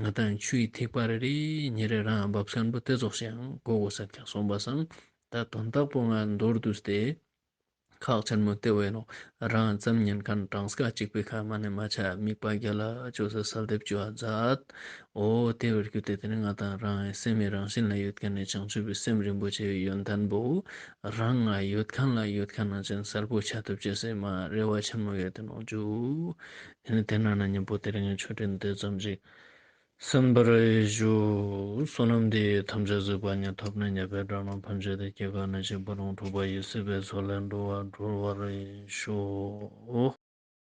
ང་དང་ཆུའི་ཐིགས་པ་རེ་རེ་ཉེ་རེ་རང་བབས་ཁན་པོ་ཏེ་ཙོགས་ཤིག་གོ་གོས་ས་ཀྱག་གསུངས་པ་སང་། ད་དོན་དག་པོ་ང་མདོར་བསྡུས་ཏེ་ཁག་ཆེན་མོ་ཏེ་བོ་ཡིན་ནོག། རང་ཙམ་ཉན་ཁན་གྲངས་ཀ་གཅིག་པོའི་ཁ་མ་ནེ་མ་ཆ་དམིགས་པ་རྒྱལ་ལ་ཅོས་ཏེ་གསལ་འདེབས་ཅོ་བ་མཛད། འོ་ཏེ་བོ་རྒྱུ་ཏེ་ཏེ་ནི་ང་དང་རང་ངི་སེམས་སི་རང་བཞིན་ལ་ཡོད་ཁན་ནི་བྱང་ཆུབ་ཀྱི་སེམས་རིན་པོ་ཆེའི་ཡོན་ཏན་པོ་རང་ང་ཡོད་ཁན་ལ་ཡོད་ཁན་ནང་བཞིན་གསལ་པོ་ཆ་ཐུབ་ཅེས་སི་མ་རེ་བ་ཆེན་མོ་ཡོད་དེ་ནོག་ཅུ། ཏེ་ནི་ཏེ་ནང་ནེ་ཉམ་པོ་དེ་རིང་ཆོས་འབྲེལ་ཏེ་ཙམ་ཞིག་གསན་པར་ཞུ། བསོད་ནམས་འདི་ཡིས་ཐམས་ཅད་གཟིགས་པ་ཉིད། ཐོབ་ནས་ཉེས་པའི་དགྲ་རྣམས་ཕམ་བྱས་ཏེ། སྐྱེ་རྒ་ན་འཆིའི་རྦ་ཀློང་འཁྲུགས་པ་ཡི། སྲིད་པའི་མཚོ་ལས་འགྲོ་བ་སྒྲོལ་བར་ཤོག།